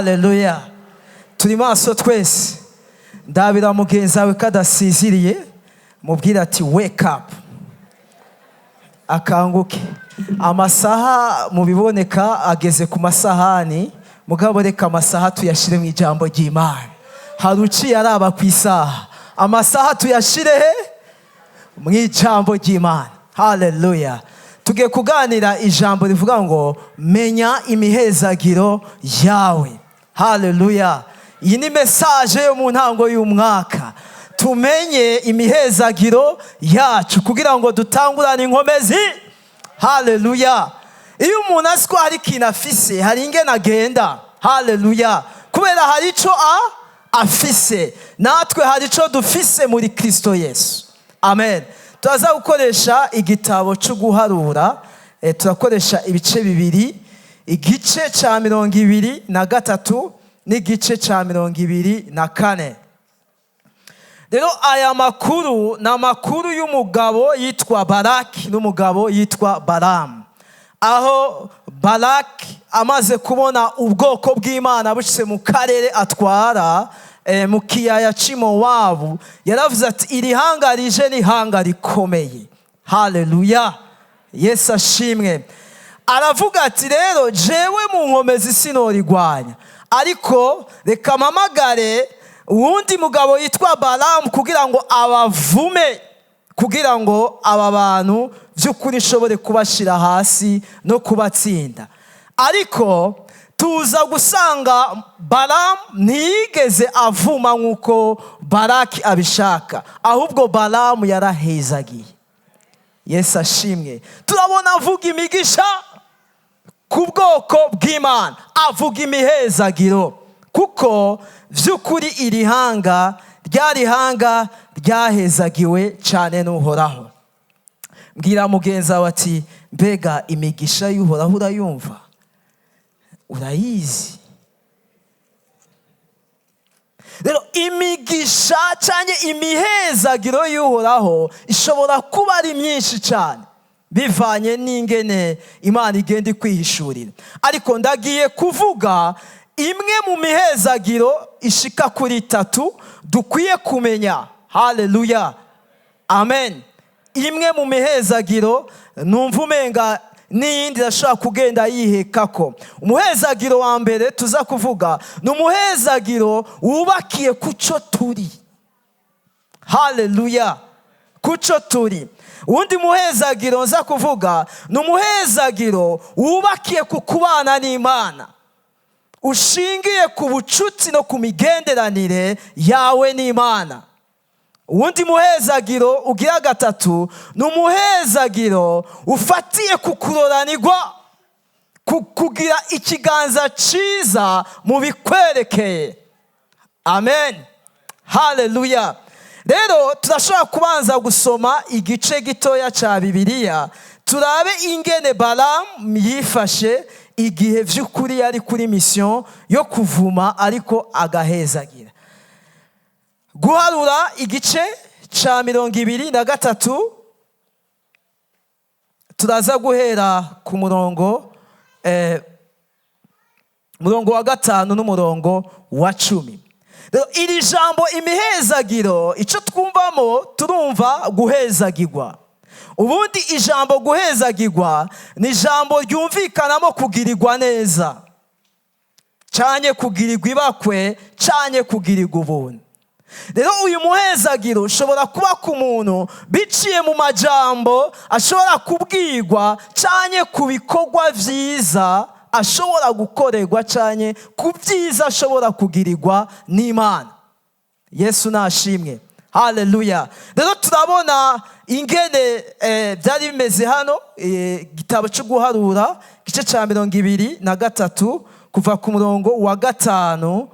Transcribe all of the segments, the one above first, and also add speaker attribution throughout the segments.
Speaker 1: Haleluya! Turi maso twese. Ndabira mugenzi wawe ko adasinziriye, mubwire ati: "Wake up," akanguke. Amasaha mu biboneka ageze ku masahani, mugabo reka amasaha tuyashyire mu ijambo ry'Imana. Hari uciye araba ku isaha. Amasaha tuyashyire he? Mu ijambo ry'Imana. Haleluya! Tugiye kuganira ijambo rivuga ngo: "Menya imihezagiro yawe." Haleluya! Iyi ni message yo mu ntango y'umwaka. Tumenye imihezagiro yacu kugira ngo dutangurane inkomezi. Haleluya! Iyo umuntu azi ko hari ikintu afise, hari ingene agenda. Haleluya! Kubera hari ico a afise. Natwe hari ico dufise muri Kristo Yesu. Amen. Turaza gukoresha igitabo cyo guharura. Turakoresha ibice bibiri, igice cya 23 n'igice cya 24. Rero aya makuru ni amakuru y'umugabo yitwa Baraki n'umugabo yitwa Baramu, aho Baraki amaze kubona ubwoko bw'Imana bushyize mu karere atwara, mu kiyaya cy'i Mowabu, yaravuze ati: "Iri hanga rije ni ihanga rikomeye." Haleluya! Yesu ashimwe. Aravuga ati: "Rero jewe mu nkomezi sinorigwanya, ariko reka mpamagare uwundi mugabo yitwa Baramu kugira ngo abavume, kugira ngo aba bantu by'ukuri nshobore kubashyira hasi no kubatsinda." Ariko tuza gusanga Baramu ntiyigeze avuma nk'uko Baraki abishaka, ahubwo Baramu yarahezagiye. Yesu ashimwe. Turabona avuga imigisha ku bwoko bw'Imana, avuga imihezagiro, kuko by'ukuri iri hanga ryari hanga ryahezagiwe cyane n'Uhoraho. Mbwira mugenzi wawe ati: "Mbega imigisha y'Uhoraho urayumva? Urayizi?" Rero imigisha cyangwa imihezagiro y'Uhoraho ishobora kuba ari myinshi cyane, bivanye n'ingene Imana igenda ikwihishurira. Ariko ndagiye kuvuga imwe mu mihezagiro ishika kuri itatu dukwiye kumenya. Haleluya, amen. Imwe mu mihezagiro, numva umenga n'iyindi irashobora kugenda yihekako. Umuhezagiro wa mbere tuza kuvuga ni umuhezagiro wubakiye ku cyo turi. Haleluya! Ku cyo turi. Uwundi muhezagiro nza kuvuga ni umuhezagiro wubakiye ku kubana n'Imana, ushingiye ku bucuti no ku migenderanire yawe n'Imana. Uwundi muhezagiro ugira gatatu ni umuhezagiro ufatiye ku kuroranirwa, ku kugira ikiganza cyiza mu bikwerekeye. Amen, haleluya. Rero turashobora kubanza gusoma igice gitoya cya Bibiliya, turabe ingene Baramu yifashe igihe by'ukuri yari kuri mission yo kuvuma ariko agahezagira. Guharura igice cya 23, turaza guhera ku murongo wa 5 n'umurongo wa 10. Rero iri jambo imihezagiro, icyo twumvamo, turumva guhezagirwa. Ubundi ijambo guhezagirwa ni ijambo ryumvikanamo kugirirwa neza, canye kugirirwa ibakwe, canye kugirirwa ubuntu. Rero uyu muhezagiro ushobora kuba ku muntu biciye mu majambo ashobora kubwirwa, canye ku bikorwa vyiza ashobora gukorerwa, canye ku byiza ashobora kugirirwa n'Imana. Yesu nashimwe, haleluya. Rero turabona ingene byari bimeze hano. Igitabo cyo guharura, igice cya 23, kuva ku murongo wa 5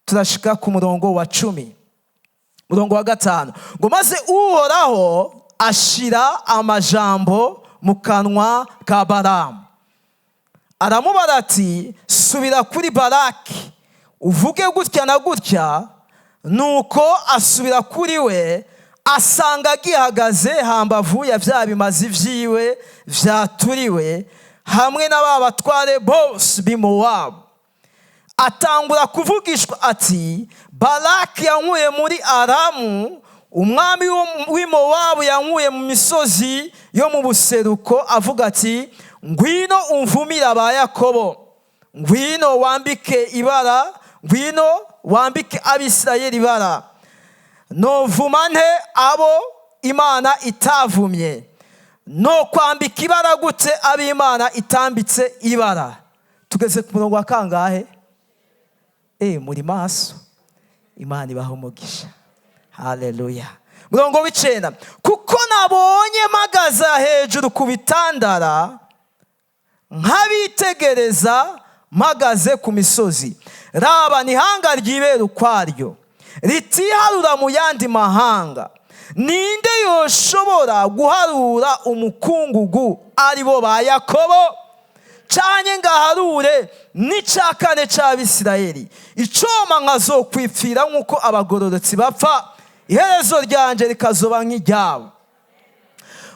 Speaker 1: turashika ku murongo wa 10. Murongo wa 5 ngo: "Maze Uhoraho ashira amajambo mu kanwa ka Baramu, aramubara ati: 'Subira kuri Baraki, uvuge gutya na gutya.' Nuko asubira kuri we, asanga agihagaze hambavu ya bya bimazi vyiwe vyaturiwe, hamwe na ba batware bose b'i Mowabu. Atangura kuvugishwa ati: "Balaki yankuye muri Aramu, umwami w'i Mowabu yankuye mu misozi yo mu buseruko, avuga ati: 'Ngwino umvumire aba Yakobo, ngwino wambike ibara, ngwino wambike Abisirayeli ibara.' Novuma nte abo Imana itavumye? No kwambika ibara gute ab'Imana itambitse ibara?" Tugeze ku murongo wa kangahe? Muri maso, Imana ibaha umugisha. Haleluya. Murongo w'icenda: "Kuko nabonye mpagaze hejuru ku bitandara, nkabitegereza mpagaze ku misozi, raba, ni ihanga ryibera ukwaryo, ritiharura mu yandi mahanga. Ninde yoshobora guharura umukungugu, ari bo ba Yakobo, canke ngaharure n'icya kane c'Abisirayeli? Icoma nkazokwipfira nk'uko abagororotsi bapfa, iherezo ryanje rikazoba nk'iryabo."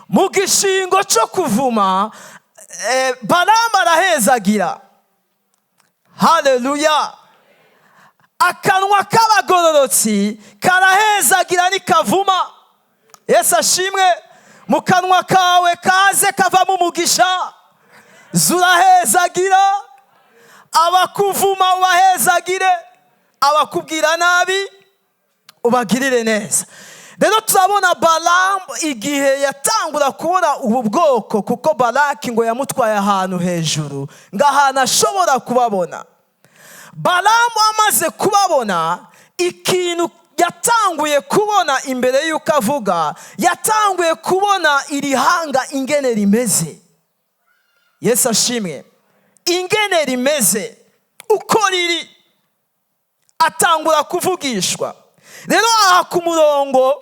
Speaker 1: Mu gishingo cyo kuvuma, Balamu arahezagira. Haleluya. Akanwa k'abagororotsi karahezagira, nikavuma. Yesu ashimwe. Mu kanwa kawe kaze kavamo umugisha, zurahezagira. Abakuvuma ubahezagire, abakubwira nabi ubagirire neza. Rero turabona Balamu igihe yatangura kubona ubu bwoko, kuko Balaki ngo yamutwaye ahantu hejuru, ngo ahantu ashobora kubabona. Balamu amaze kubabona, ikintu yatanguye kubona imbere y'uko avuga, yatanguye kubona iri hanga ingene rimeze. Yesu ashimwe. Ingene rimeze, uko riri, atangura kuvugishwa. Rero aha ku murongo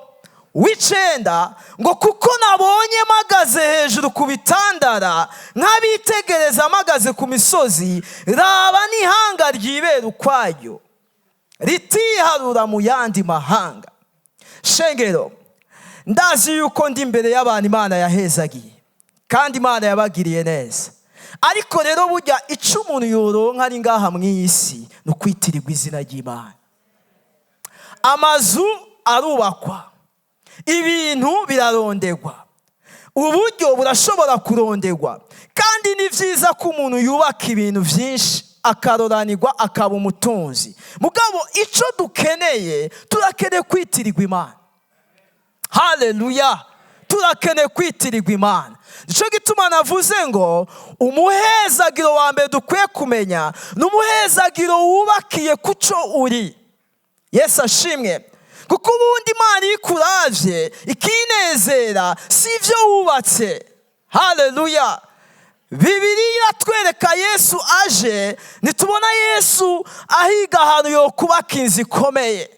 Speaker 1: w'icenda ngo: "Kuko nabonye mpagaze hejuru ku bitandara, nk'abitegereza mpagaze ku misozi, raba, n'ihanga ryibera ukwaryo, ritiharura mu yandi mahanga." Shengero, ndazi yuko ndi imbere y'abantu Imana yahezagiye kandi Imana yabagiriye neza. Ariko rero burya icyo umuntu yoronka ari ngaha mu iyi si ni ukwitirirwa izina ry'Imana. Amazu arubakwa, ibintu birarondegwa, uburyo burashobora kurondegwa, kandi ni byiza ko umuntu yubaka ibintu byinshi, akaroranirwa, akaba umutunzi. Mugabo icyo dukeneye, turakeneye kwitirirwa Imana. Haleluya. Turakeneye kwitirirwa Imana. Nicyo gituma navuze ngo umuhezagiro wa mbere dukwiye kumenya ni umuhezagiro wubakiye ku cyo uri. Yesu ashimwe. Kuko ubundi Imana iyo ikuravye ikinezera, si ibyo wubatse. Haleluya. Bibiliya iratwereka Yesu aje, ntitubona Yesu ahiga ahantu yo kubaka inzu ikomeye,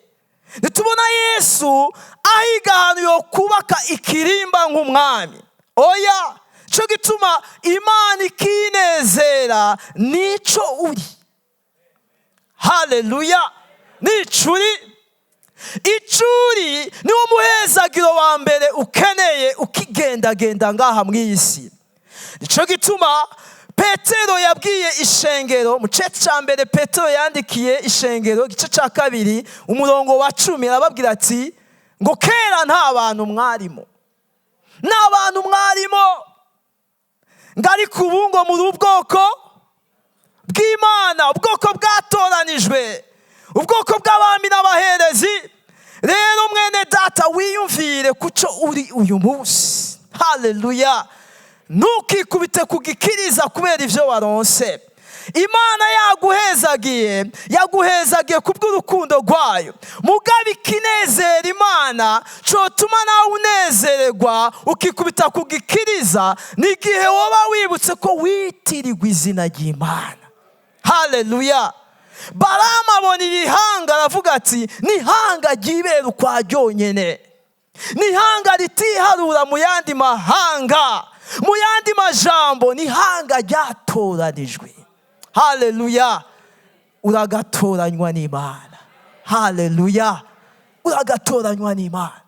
Speaker 1: ntitubona Yesu ahiga ahantu yo kubaka ikirimba nk'umwami. Oya. Cyo gituma Imana ikinezera nico uri. Haleluya. Nico uri, icuri niwo muhezagiro wa mbere ukeneye ukigendagenda ngaha mu iyi si. Nicyo gituma Petero yabwiye ishengero mu gice cya mbere Petero yandikiye ishengero, igice cya kabiri, umurongo wa 10, arababwira ati ngo kera nta bantu mwarimo, nta bantu mwarimo, ngo ariko ubu ngo muri ubwoko bw'Imana, ubwoko bwatoranijwe, ubwoko bw'abami n'abaherezi. Rero mwene data, wiyumvire kuco uri uyu munsi. Haleluya. Ntukikubite ku gikiriza kubera ibyo waronse. Imana yaguhezagiye, yaguhezagiye kubw'urukundo rwayo. Mugabo ikinezera Imana cotuma nawe unezererwa ukikubita ku gikiriza ni igihe woba wibutse ko witirirwa izina ry'Imana. Haleluya. Balamu abona iri hanga, aravuga ati: "Ni ihanga ryibera ukwa ryonyene, ni ihanga ritiharura mu yandi mahanga." Mu yandi majambo, ni ihanga ryatoranijwe. Haleluya. Uragatoranywa n'Imana. Haleluya. Uragatoranywa n'Imana.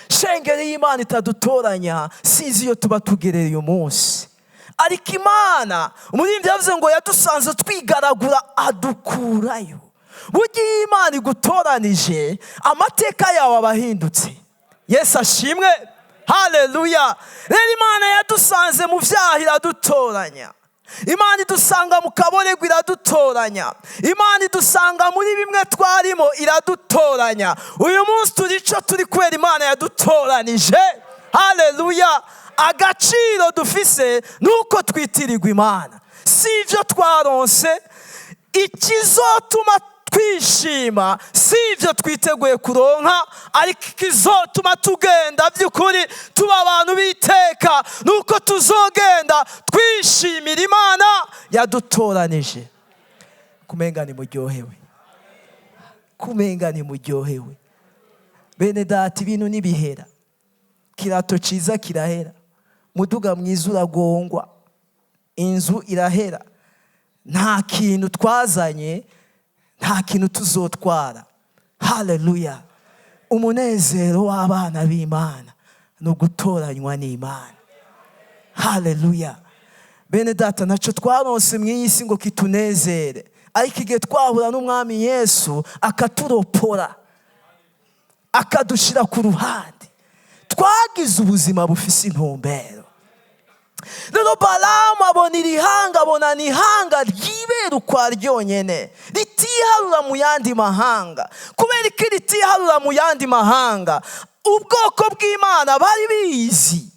Speaker 1: Shengeri y'Imana itadutoranya, sinzi iyo tuba tugereye uyu munsi. Ariko Imana, umuririmbyi yavuze ngo yadusanze twigaragura, adukurayo. Burya iyo Imana igutoranije, amateka yawe aba ahindutse. Yesu ashimwe, haleluya. Rero Imana yadusanze mu byaha, iradutoranya. Imana idusanga mu kaborego, iradutoranya. Imana idusanga muri bimwe twarimo, iradutoranya. Uyu munsi turi icyo turi kubera Imana yadutoranije. Haleluya. Agaciro dufise ni uko twitirirwa Imana, si ibyo twaronse. Ikizotuma twishima si ibyo twiteguye kuronka, ariko ikizotuma tugenda by'ukuri tuba abantu b'iteka ni uko tuzogenda twishimira Imana yadutoranije. Kumenga nimuryohewe, kumenga nimuryohewe. Bene data, ibintu ntibihera. Kirato cyiza kirahera, muduga mwiza uragongwa, inzu irahera. Nta kintu twazanye, nta kintu tuzotwara. Haleluya. Umunezero w'abana b'Imana ni ugutoranywa n'Imana. Haleluya. Bene data, ntacyo twaronse mu iyi si ngo kitunezere, ariko igihe twahura n'Umwami Yesu, akaturopora, akadushyira ku ruhande, twagize ubuzima bufise intumbero. Rero Balamu abona iri hanga, abona ni ihanga ryibera ukwa ryonyene, ritiharura mu yandi mahanga. Kubera ko ritiharura mu yandi mahanga, ubwoko bw'Imana bari bizi,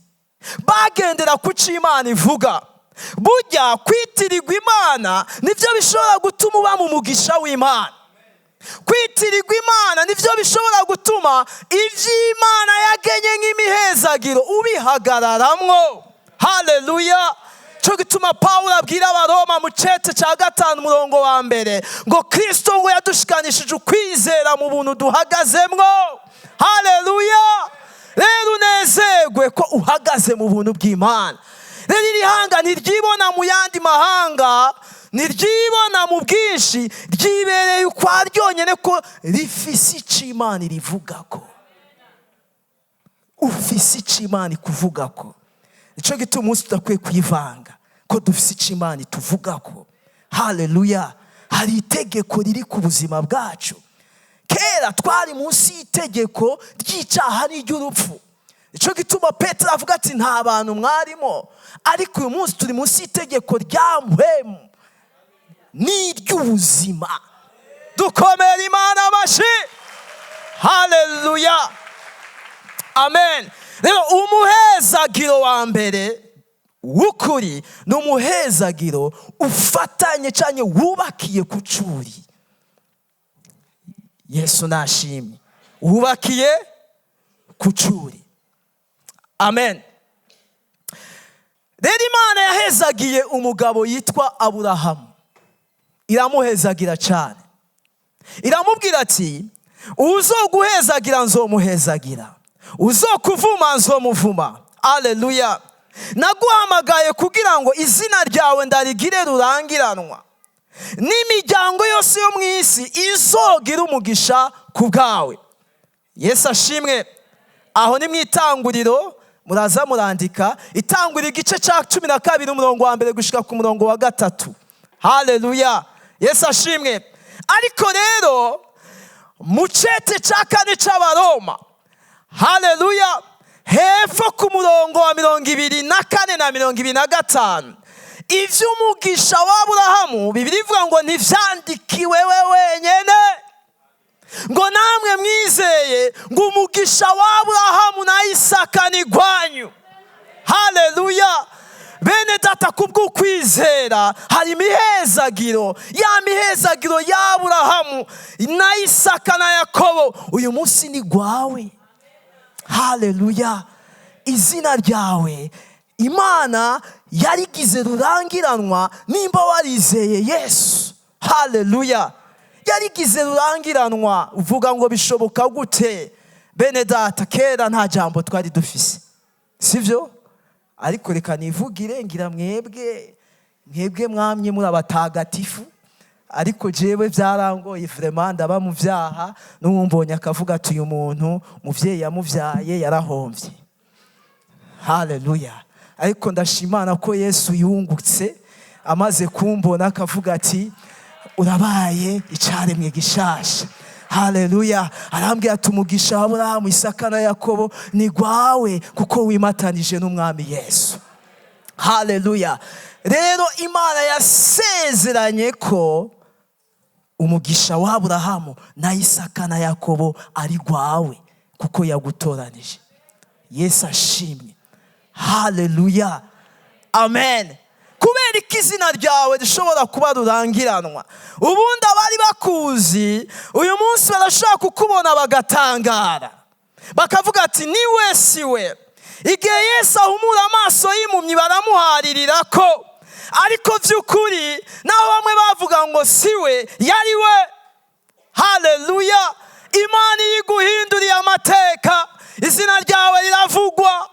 Speaker 1: bagendera ku cyo Imana ivuga. Burya kwitirirwa Imana nibyo bishobora gutuma uba mu mugisha w'Imana. Kwitirirwa Imana nibyo bishobora gutuma iby'Imana yagenye nk'imihezagiro ubihagararamwo. Haleluya. Cyo gituma Pawulo abwira Abaroma mu cete cya 5, umurongo wa 1, ngo Kristo ngo yadushikanishije ukwizera mu buntu duhagazemwo. Haleluya. Rero unezerwe ko uhagaze mu buntu bw'Imana. Rero iri hanga ntiryibona mu yandi mahanga, ntiryibona mu bwinshi, ryibereye ukwa ryonyine ko rifise icyo Imana irivuga ko. Ufise icyo Imana ikuvuga ko. Nicyo gituma umunsi tudakwiye kuyivanga, ko dufise icyo Imana ituvuga ko. Haleluya. Hari itegeko riri ku buzima bwacu. Kera twari munsi y'itegeko ry'icyaha n'iry'urupfu. Nicyo gituma Petero avuga ati nta bantu mwarimo, ariko uyu munsi turi munsi y'itegeko rya mpwemu n'iry'ubuzima. Dukomere Imana amashyi. Haleluya, amen. Rero umuhezagiro wa mbere w'ukuri ni umuhezagiro ufatanye cyane, wubakiye ku curi. Yesu nashimye, wubakiye ku curi. Amen. Rero Imana yahezagiye umugabo yitwa Aburahamu, iramuhezagira cyane, iramubwira ati uzoguhezagira nzomuhezagira, uzokuvuma nzomuvuma. Aleluya. Naguhamagaye kugira ngo izina ryawe ndarigire rurangiranwa, n'imiryango yose yo mu isi izogira umugisha ku bwawe. Yesu ashimwe. Aho ni mu Itanguriro, muraza murandika Itanguriro igice cya 12, umurongo wa 1 gushika ku murongo wa 3. Haleluya, Yesu ashimwe. Ariko rero mu cete cya 4 cy'Abaroma, haleluya, hepfo ku murongo wa 24 na 25, iby'umugisha w'Aburahamu, Bibiliya ivuga ngo ntivyandikiwe we wenyene, ngo namwe mwizeye, ngo umugisha w'Aburahamu na Isaka ni gwanyu. Haleluya. Bene data, kubw'ukwizera hari imihezagiro, ya mihezagiro y'Aburahamu na Isaka na Yakobo, uyu munsi ni gwawe. Haleluya. Izina ryawe Imana yarigize rurangiranwa nimba warizeye Yesu. Haleluya. Yarigize rurangiranwa. Uvuga ngo bishoboka gute? Bene data, kera nta jambo twari dufise, sivyo? Ariko reka nivugire, ngira mwebwe mwamye muri abatagatifu, ariko jewe byarangoye vraiment, ndaba mu vyaha, n'uwumbonye akavuga ati uyu muntu muvyeyi yamuvyaye yarahombye. Haleluya. Ariko ndashimana ko Yesu yungutse amaze kumbona, akavuga ati: "Urabaye icaremwe gishasha." Haleluya! Arambwira ati: "Umugisha wa Aburahamu, Isaka na Yakobo ni gwawe, kuko wimatanije n'Umwami Yesu." Haleluya! Rero Imana yasezeranye ko umugisha wa Aburahamu na Isaka na Yakobo ari gwawe, kuko yagutoranije. Yesu ashimwe! Haleluya, amen. Kubera ko izina ryawe rishobora kuba rurangiranwa, ubundi abari bakuzi uyu munsi barashobora kukubona bagatangara, bakavuga ati: "Ni we, si we?" Igihe Yesu ahumura amaso y'impumyi, baramuharirira ko, ariko by'ukuri naho bamwe bavuga ngo si we, yari we. Haleluya! Imana iyo iguhinduriye amateka, izina ryawe riravugwa.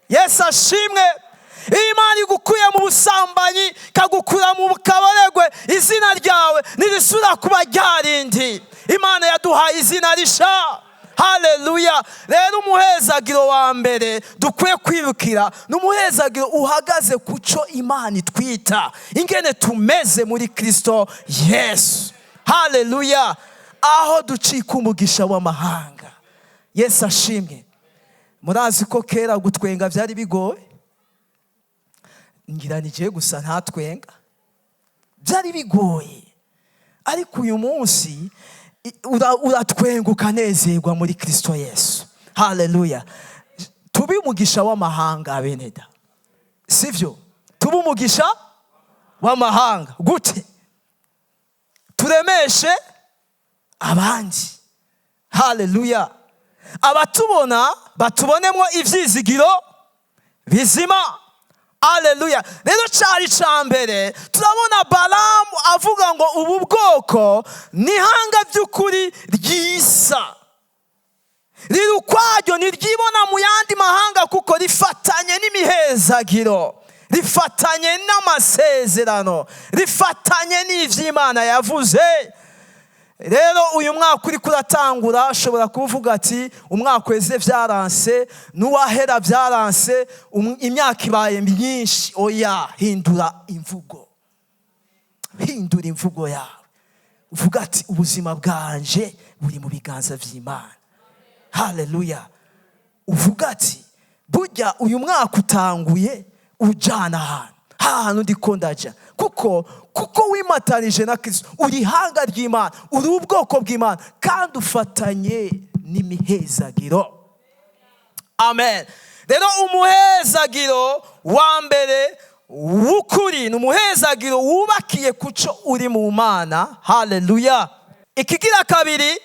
Speaker 1: Yesu ashimwe! Iyo Imana igukuye mu busambanyi, ikagukura mu kabaregwe, izina ryawe ntirisubira kuba ryarindi. Imana yaduhaye izina risha. Haleluya! Rero umuhezagiro wa mbere dukwiye kwirukira ni umuhezagiro uhagaze ku cyo Imana itwita, ingene tumeze muri Kirisito Yesu. Haleluya! Aho ducika umugisha w'amahanga. Yesu ashimwe! Murazi ko kera gutwenga byari bigoye. Ngira nigiye gusa ntatwenga, byari bigoye. Ariko uyu munsi uratwenga ukanezerwa muri Kirisito Yesu. Haleluya! Tube umugisha w'amahanga, beneda, sibyo? Tube umugisha w'amahanga gute? Turemeshe abandi. Haleluya! Abatubona batubonemo ibyizigiro bizima. Aleluya! Rero cyari cya mbere, turabona Balamu avuga ngo ubu bwoko ni ihanga by'ukuri ryisa, riri ukwaryo, ntiryibona mu yandi mahanga, kuko rifatanye n'imihezagiro, rifatanye n'amasezerano, rifatanye n'iby'Imana yavuze. Rero uyu mwaka uri kuratangura, ushobora kuvuga ati: "Umwaka weze byaranse, n'uwahera byaranse, imyaka ibaye myinshi." Oya, hindura imvugo, hindura imvugo yawe, uvuga ati: "Ubuzima bwanje buri mu biganza by'Imana." Haleluya! Uvuga ati: "Burya uyu mwaka utanguye ujyana ahantu hahantu ndiko ndajya," kuko wimatanije na Kirisito, uri ihanga ry'Imana, uri ubwoko bw'Imana, kandi ufatanye n'imihezagiro. Amen. Rero umuhezagiro wa mbere w'ukuri ni umuhezagiro wubakiye ku cyo uri mu Mana. Haleluya! Ikigira kabiri,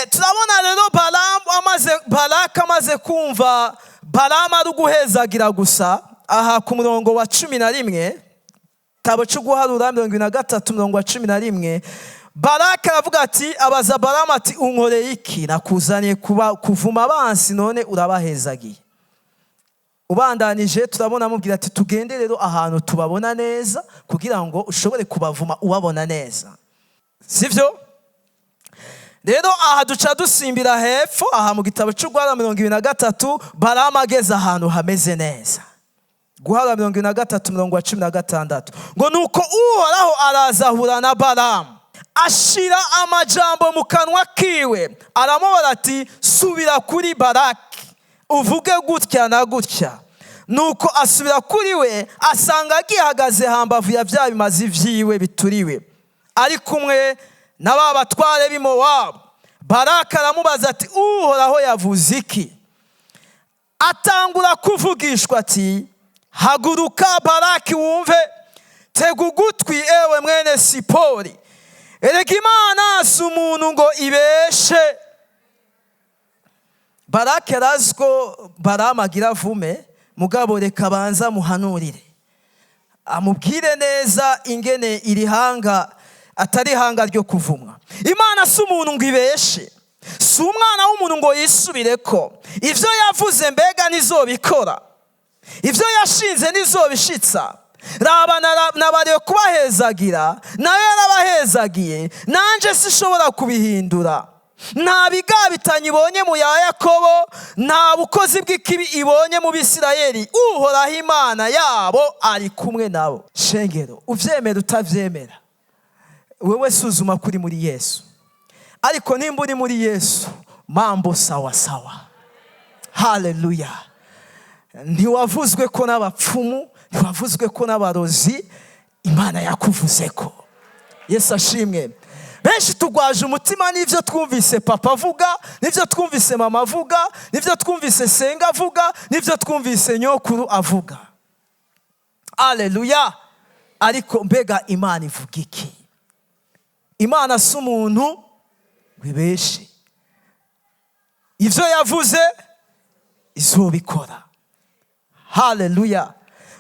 Speaker 1: turabona rero Balamu amaze, Balaka amaze kumva Balamu ari uguhezagira gusa, aha ku murongo wa 11, tabo cyo Guharura 23, umurongo wa 11, Balaka aravuga ati, abaza Balamu ati: "Unkoreye iki? Nakuzaniye kuba kuvuma abansi, none urabahezagiye." Ubandanije turabona amubwira ati: "Tugende rero ahantu tubabona neza, kugira ngo ushobore kubavuma ubabona neza." Sibyo? Rero aha duca dusimbira hepfo aha mu gitabo cy'Uguharura 23, Balamu ageze ahantu hameze neza. Guharura 23, umurongo wa 16, ngo: "Nuko Uhoraho arazahura na Balamu, ashira amajambo mu kanwa kiwe, aramubara ati: 'Subira kuri Baraki, uvuge gutya na gutya.' Nuko asubira kuri we, asanga agihagaze hambavu ya bya bimazi vyiwe bituriwe, ari kumwe na ba batware b'i Mowabu. Baraka aramubaza ati: 'Uhoraho yavuze iki?' Atangura kuvugishwa ati: 'Haguruka Baraki, wumve, tega ugutwi, ewe mwene Sipori. Erega Imana si umuntu ngo ibeshe.'" Baraki arazi ko Balamu agira avume, mugabo reka abanza amuhanurire, amubwire neza ingene iri hanga atari ihanga ryo kuvumwa. "Imana si umuntu ngo ibeshe, si umwana w'umuntu ngo yisubire ko. Ibyo yavuze mbega ntizobikora? Ibyo yashinze ntizobishitsa? Raba, nabariwe kubahezagira, nayo yarabahezagiye, nanjye sishobora kubihindura." Nta bigabitanyo ibonye mu ya Yakobo, nta bukozi bw'ikibi ibonye mu Bisirayeli. Uhoraho Imana yabo ari kumwe nabo. Shengero, uvyemera utavyemera, wewe suzuma kuri muri Yesu. Ariko nimba uri muri Yesu, mambo sawa sawa. Haleluya! Ntiwavuzwe ko n'abapfumu, ntiwavuzwe ko n'abarozi, Imana yakuvuze ko. Yesu ashimwe. Benshi tugwaje umutima n'ibyo twumvise papa avuga, n'ibyo twumvise mama avuga, n'ibyo twumvise senga avuga, n'ibyo twumvise nyokuru avuga. Aleluya! Ariko mbega Imana ivuga iki? Imana si umuntu wibeshe. Ibyo yavuze izobikora. Haleluya!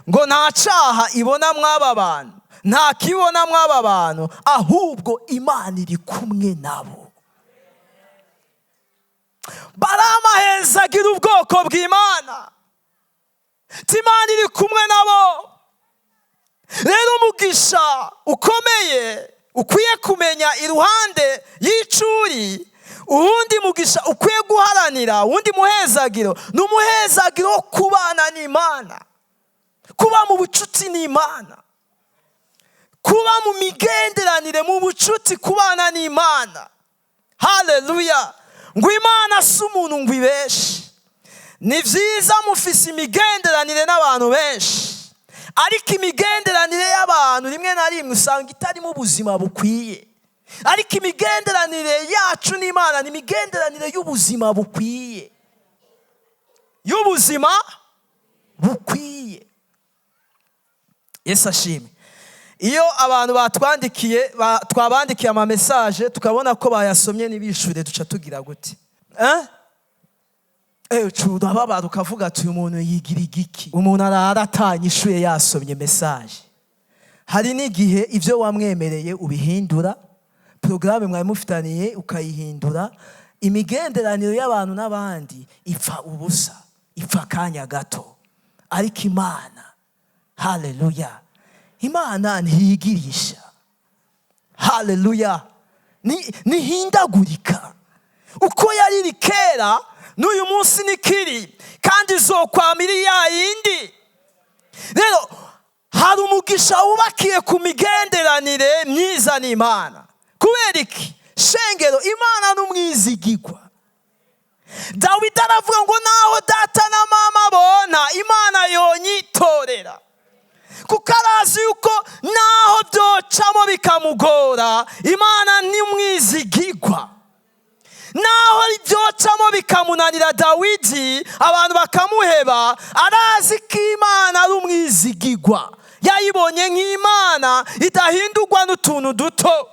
Speaker 1: Ngo nta caha ibona mw'aba bantu, nta kibona mw'aba bantu, ahubwo Imana iri kumwe nabo. Baramahezagira ubwoko bw'Imana, Imana iri kumwe nabo. Rero umugisha ukomeye ukwiye kumenya iruhande y'icuri, uwundi mugisha ukwiye guharanira, uwundi muhezagiro, ni umuhezagiro wo kubana n'Imana, kuba mu bucuti n'Imana, kuba mu migenderanire, mu bucuti, kubana n'Imana. Haleluya! Ngo Imana si umuntu ngo ibeshe. Ni byiza mufise imigenderanire n'abantu benshi, ariko imigenderanire y'abantu rimwe na rimwe usanga itarimo ubuzima bukwiye. Ariko imigenderanire yacu n'Imana ni imigenderanire y'ubuzima bukwiye, y'ubuzima bukwiye. Yesu ashimwe. Iyo abantu batwandikiye, twabandikiye ama message, tukabona ko bayasomye ntibishure, duca tugira gute? Urababara, ukavuga ati: "Uyu muntu yigira igiki?" Umuntu arara atanyishuye yasomye message. Hari n'igihe ibyo wamwemereye ubihindura, porogaramu mwari mufitaniye ukayihindura. Imigenderanire y'abantu n'abandi ipfa ubusa, ipfa akanya gato. Ariko Imana, haleluya, Imana ntiyigirisha. Haleluya! Ntihindagurika. Uko yariri kera, n'uyu munsi nikiri, kandi izokwama iri ya yindi. Rero hari umugisha wubakiye ku migenderanire myiza n'Imana. Kubera iki? Shengero, Imana n'umwizigigwa. Dawidi aravuga ngo: "Naho data na mama bona, Imana yonyitorera." Kuko arazi yuko naho byocamo bikamugora, Imana ni umwizigigwa. Naho byocamo bikamunanira Dawidi, abantu bakamuheba, arazi ko Imana ari umwizigigwa. Yayibonye nk'Imana idahindurwa n'utuntu duto,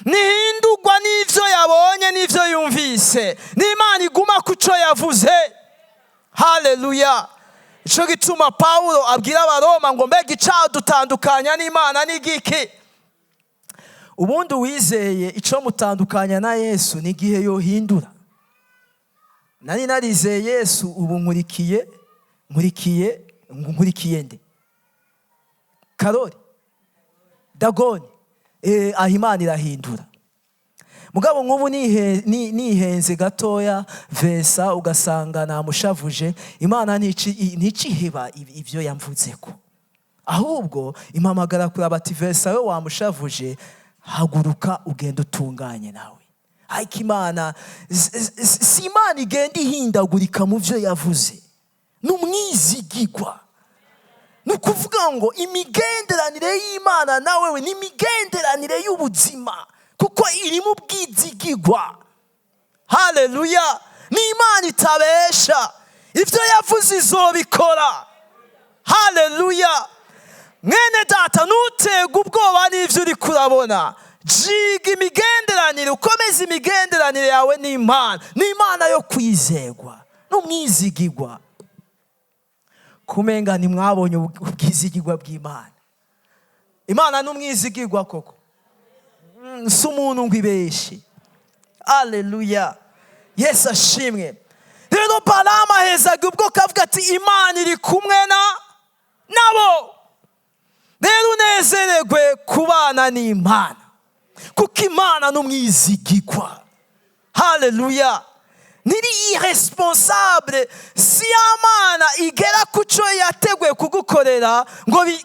Speaker 1: ntihindurwa n'ibyo yabonye n'ibyo yumvise. N'Imana iguma ku cyo yavuze. Haleluya! Icyo gituma Pawulo abwira Abaroma ngo: "Mbega icadutandukanya n'Imana ni igiki?" Ubundi uwizeye, icyo mutandukanya na Yesu ni igihe yohindura. Nari narizeye Yesu, ubu nkurikiye nde? Karori Dagoni. Aho Imana irahindura. Mugabo nk'ubu nihenze gatoya vesa, ugasanga namushavuje, Imana nticiheba ibyo yamvuze ko, ahubwo impamagara kuraba ati: "Vesa, we wamushavuje, haguruka ugende utunganye nawe." Ariko Imana si Imana igenda ihindagurika mu byo yavuze, ni umwizigigwa. Ni ukuvuga ngo imigenderanire y'Imana nawe we ni imigenderanire y'ubuzima, kuko irimo ubwizigigwa. Haleluya! Ni Imana itabesha. Ibyo yavuze izobikora. Haleluya! Mwene data, ntuterwe ubwoba n'ibyo uri kurabona. Jiga imigenderanire, ukomeze imigenderanire yawe n'Imana. Ni Imana yo kwizegwa n'umwizigigwa. Kumenga ntimwabonye ubwizigigwa bw'Imana. Imana n'umwizigigwa koko. Si umuntu ngo ibeshe. Aleluya! Yesu ashimwe. Rero Balamu ahezaga ubwo kavuga ati: "Imana iri kumwe na nabo." Rero unezererwe kubana n'Imana, kuko Imana n'umwizigigwa. Haleluya! Ntiri irresponsable. Si ya Mana igera ku cyo yateguye kugukorera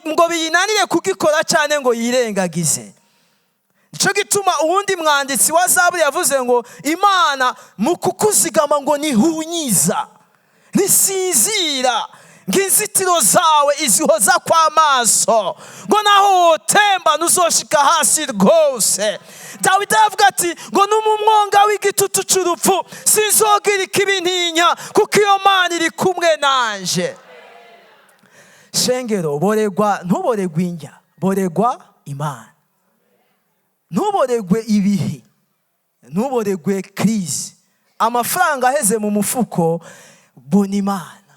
Speaker 1: ngo biyinanire kugikora cyane, ngo yirengagize. Nicyo gituma uwundi mwanditsi wa Zaburi yavuze ngo Imana mu kukuzigama ngo ntihunyiza, ntisinzira, ngo inzitiro zawe izihoza kw'amaso, ngo naho wotemba ntuzoshika hasi rwose. Dawidi aravuga ati ngo no mu mwonga w'igitutu cy'urupfu sinzogira ikibi ntinya, kuko iyo Mana iri kumwe nanje. Shengero, boregwa, ntuboregwe injya, boregwa Imana. Ntuboregwe ibihe, ntuboregwe crise, amafaranga aheze mu mufuko. Bona Imana.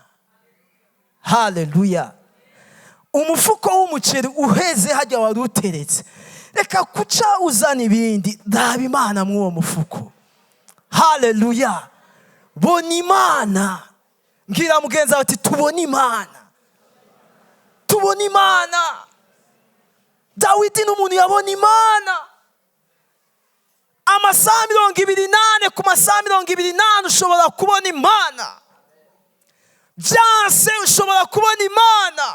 Speaker 1: Haleluya! Umufuko w'umuceri uheze hajya wari uteretse, reka kuca uzana ibindi. Raba Imana mw'uwo mufuko. Haleluya! Bona Imana. Mbwira mugenzi wawe ati: "Tubone Imana, tubone Imana." Dawidi ni umuntu yabona Imana amasaha 24 ku masaha 24. Ushobora kubona Imana byanse, ushobora kubona Imana.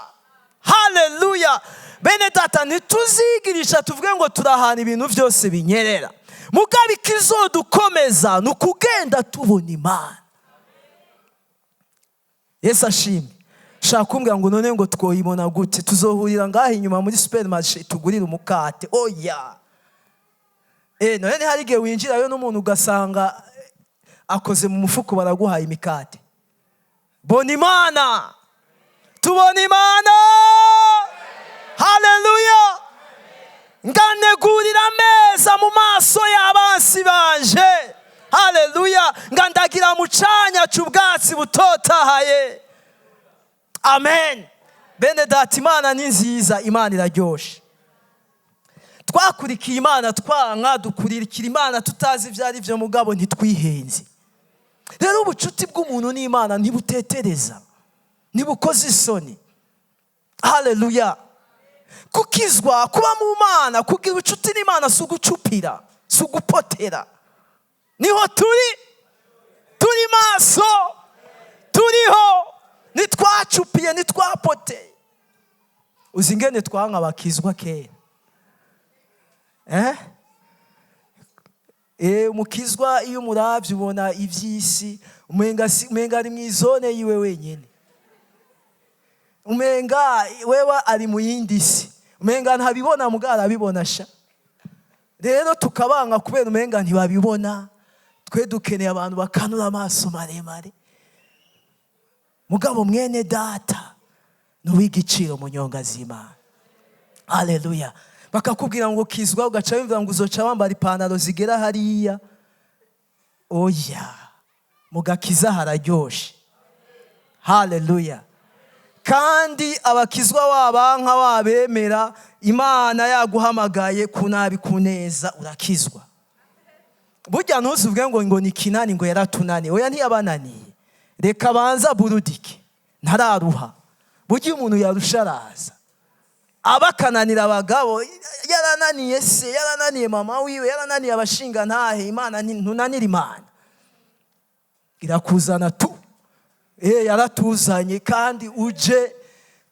Speaker 1: Haleluya! Bene data, ntituzigirisha tuvuge ngo turahana ibintu byose binyerera. Mugabo ikizodukomeza ni ukugenda tubona Imana. Yesu ashimwe. Ushaka kumbwira ngo none ngo twoyibona gute? Tuzohurira ngaho inyuma muri supermarché tugurire umukate? Oya. None hari igihe winjirayo n'umuntu ugasanga akoze mu mufuko, baraguhaye imikate. Bona Imana, tubona Imana. Haleluya! Nganegurira ameza mu maso y'abansi banje. Haleluya! Ngandagira mu canya c'ubwatsi butotahaye. Amen. Bene data, Imana ni nziza, Imana iraryoshe. Twakurikiye Imana twanka, dukurikira Imana tutazi ibyo ari byo, mugabo ntitwihenze. Rero ubucuti bw'umuntu n'Imana ntibutetereza, ntibukoze isoni. Haleluya! Kukizwa, kuba mu Mana, kugira ubucuti n'Imana si ugucupira, si ugupotera. Niho turi, turi maso, turiho, ntitwacupiye, ntitwapoteye. Uzi ingene twanka bakizwa kera? Umukizwa iyo umuravye ubona ivy'isi umenga ari mw'izone yiwe wenyene, umenga wewe ari mu yindi si, umenga ntabibona, mugabo arabibona sha. Rero tukabanga kubera umenga ntibabibona. Twe dukeneye abantu bakanura amaso maremare. Mugabo mwene data ni uw'igiciro mu nyonga z'Imana. Haleluya! Bakakubwira ngo kizwa, ugaca wumva ngo uzoca wambara ipantaro zigera hariya. Oya, mu gakiza hararyoshe. Haleluya! Kandi abakizwa wabanka wabemera, Imana yaguhamagaye ku nabi ku neza urakizwa. Burya ntuzuvuge ngo ni kinani, ngo yaratunaniye. Oya, ntiyabananiye. Reka banza burudike, ntararuha. Burya umuntu yarusha araza abakananira abagabo. Yarananiye se, yarananiye mama wiwe, yarananiye abashinga ntahe. Imana ntunanira Imana, irakuzana tu. Yaratuzanye kandi uje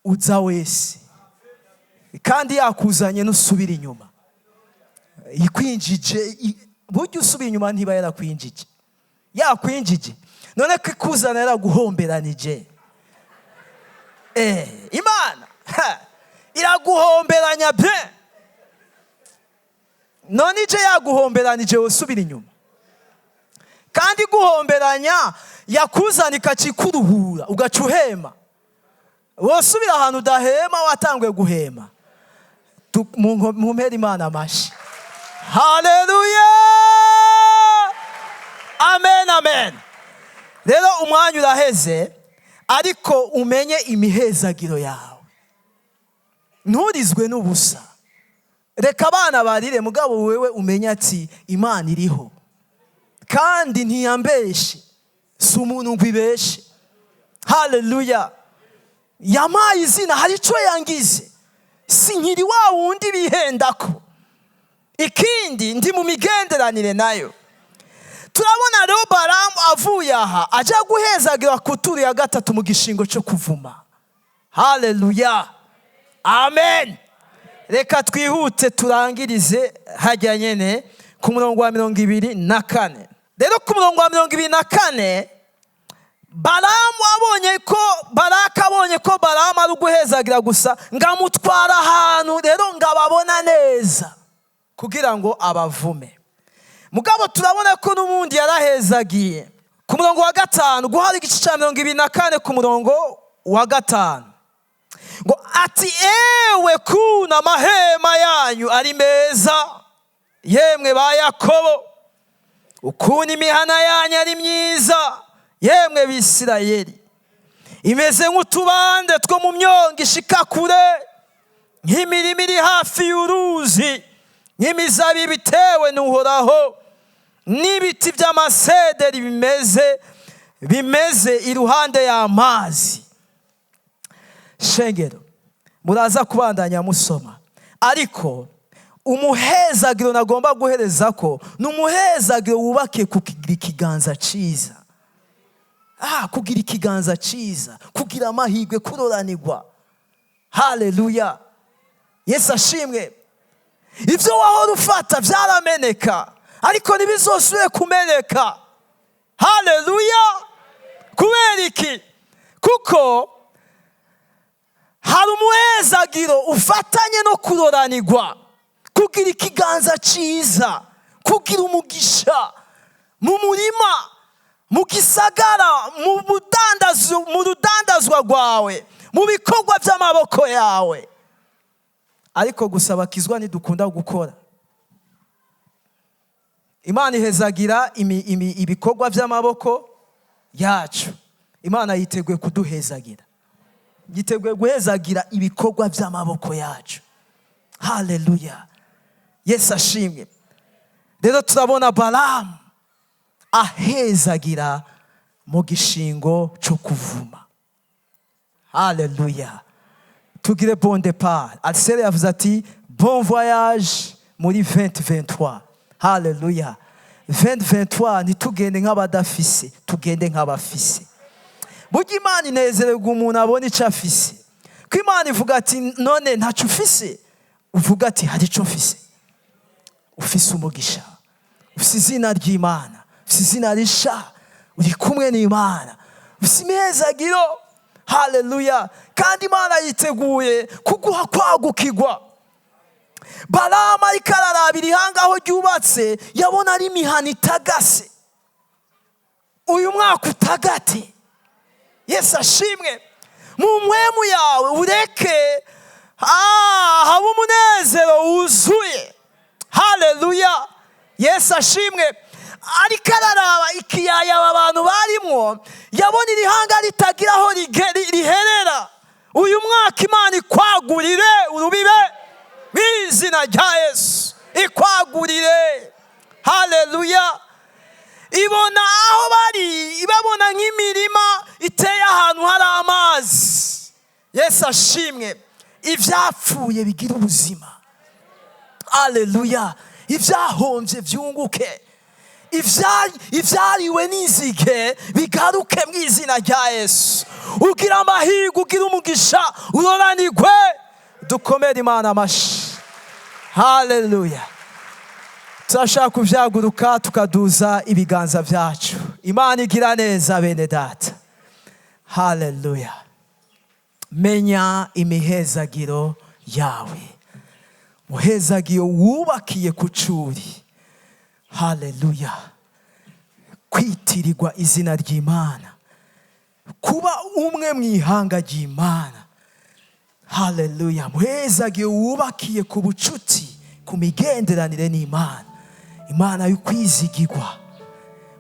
Speaker 1: uza wese, kandi yakuzanye nusubira inyuma. Ikwinjije burya usubiye inyuma ntiba yarakwinjije. Yakwinjije none ko ikuzana yaraguhomberanije. Imana ha, iraguhomberanya bien. None ije yaguhomberanije wosubira inyuma? Kandi guhomberanya yakuzana ikakikuruhura, ugaca uhema. Wosubira ahantu udahema watanguye guhema? Mumpere Imana amashi. Haleluya! Amen, amen. Rero umwanya uraheze, ariko umenye imihezagiro yawe, nturizwe n'ubusa. Reka abana barire, mugabo wewe umenye ati Imana iriho kandi ntiyambeshe, si umuntu ngo ibeshe. Haleluya! Yampaye izina, hari icyo yangize, si nkiri wa wundi bihendako. Ikindi, ndi mu migenderanire nayo. Turabona rero Baramu avuye aha ajya guhezagira ku tour ya gatatu mu gishingo cyo kuvuma. Haleluya, amen. Reka twihute turangirize hajya nyene ku murongo wa 24. Rero ku murongo wa 24, Baramu abonye ko Baraka abonye ko Baramu ari uguhezagira gusa, ngo amutwara ahantu rero ngo ababona neza kugira ngo abavume. Mugabo turabona ko n'ubundi yarahezagiye. Ku murongo wa 5, guhara igice cya 24 ku murongo wa 5, ngo ati: "Ewe kuna amahema yanyu ari meza, yemwe ba Yakobo, ukuntu imihana yanyu ari myiza, yemwe Bisirayeli! Imeze nk'utubande two mu myongo ishika kure, nk'imirima iri hafi y'uruzi, nk'imizabibu itewe n'Uhoraho, n'ibiti by'amasederi bimeze iruhande y'amazi." Shengero, muraza kubandanya musoma, ariko umuhezagiro nagomba guhereza ko ni umuhezagiro wubakiye kugira ikiganza cyiza, kugira ikiganza cyiza, kugira amahirwe, kuroranirwa. Haleluya, Yesu ashimwe. Ibyo wahora ufata byarameneka, ariko ntibizosubire kumeneka. Haleluya. Kubera iki? Kuko hari umuhezagiro ufatanye no kuroranirwa, kugira ikiganza cyiza, kugira umugisha mu murima, mu gisagara, mu rudandazwa rwawe, mu bikorwa by'amaboko yawe. Ariko gusa bakizwa ntidukunda gukora. Imana ihezagira ibikorwa by'amaboko yacu. Imana yiteguye kuduhezagira, yiteguye guhezagira ibikorwa by'amaboko yacu. Haleluya, Yesu ashimwe. Rero turabona Baramu ahezagira mu gishingo cyo kuvuma. Haleluya. Tugire bon départ. Arisere yavuze ati: "Bon voyage muri 2023." Haleluya. 2023 ntitugende nk'abadafise, tugende nk'abafise. Burya Imana inezererwa umuntu abona icyo afise, ko Imana ivuga ati: "None ntacyo ufise?" Uvuga ati: "Hari icyo mfise." Ufise umugisha, ufise izina ry'Imana, ufise izina risha, uri kumwe n'Imana, ufise imihezagiro. Haleluya. Kandi Imana yiteguye kuguha kwagukirwa. Baramu ariko ararabira ihanga aho ryubatse, yabona ari imihana itagase. Uyu mwaka utagate. Yesu ashimwe. Mu mpwemu yawe ureke habe umunezero wuzuye. Haleluya, Yesu ashimwe. Ariko araraba ikiyaya aba bantu barimwo, yabona irihanga ritagira aho riherera. Uyu mwaka Imana ikwagurire urubibe mu izina rya Yesu, ikwagurire. Haleluya. Ibona aho bari, ibabona nk'imirima iteye ahantu hari amazi. Yesu ashimwe. Ibyapfuye bigira ubuzima. Aleluya. Ibyahombye byunguke, ibyariwe n'inzige bigaruke mu izina rya Yesu. Ugira amahirwe, ugira umugisha, uroranirwe. Dukomere Imana amashyi. Haleluya. Turashaka kubyaguruka tukaduza ibiganza byacu. Imana igira neza, bene data. Haleluya. Menya imihezagiro yawe, muhezagiro wubakiye ku curi. Haleluya. Kwitirirwa izina ry'Imana, kuba umwe mu ihanga ry'Imana. Haleluya. Muhezagiro wubakiye ku bucuti, ku migenderanire n'Imana, Imana y'ukwizigirwa.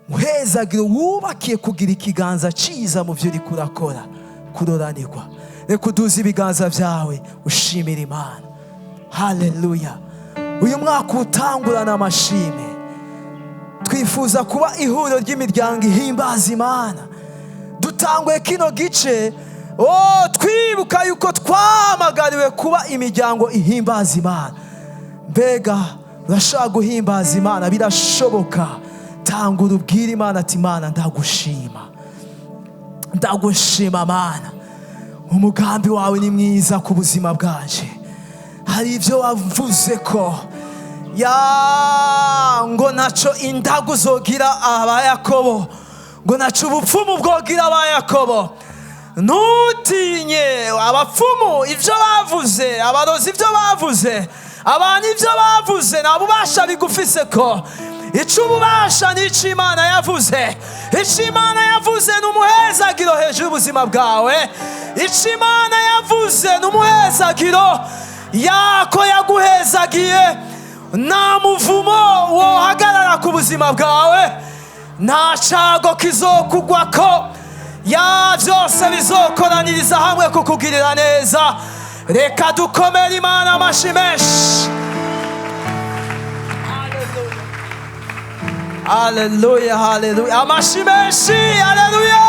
Speaker 1: Muhezagiro wubakiye kugira ikiganza cyiza mu byo uriko urakora, kuroranirwa. Reka uduze ibiganza byawe ushimira Imana. Haleluya. Uyu mwaka utangurana amashime. Twifuza kuba ihuriro ry'imiryango ihimbaza Imana. Dutanguye kino gice, oh, twibuka yuko twahamagariwe kuba imiryango ihimbaza Imana. Mbega urashaka guhimbaza Imana? Birashoboka. Tangura ubwire Imana ati: "Imana, ndagushima, ndagushima Mana, umugambi wawe ni mwiza ku buzima bwanje. Hari ibyo wavuze ko ya ngo naco indagu zogira aba Yakobo, ngo naco ubupfumu bwogira aba Yakobo. Ntutinye abapfumu ibyo bavuze, abarozi ibyo bavuze, abantu ibyo bavuze, nta bubasha bigufise ko. Icyo ububasha ni icyo Imana yavuze. Icyo Imana yavuze ni umuhezagiro hejuru y'ubuzima bwawe. Icyo Imana yavuze ni umuhezagiro yako yaguhezagiye. Nta muvumo wohagarara ku buzima bwawe, nta cago kizokugwako. Ya byose bizokoraniriza hamwe kukugirira neza. Reka dukomere Imana amashi menshi. Haleluya, haleluya, amashi menshi, haleluya.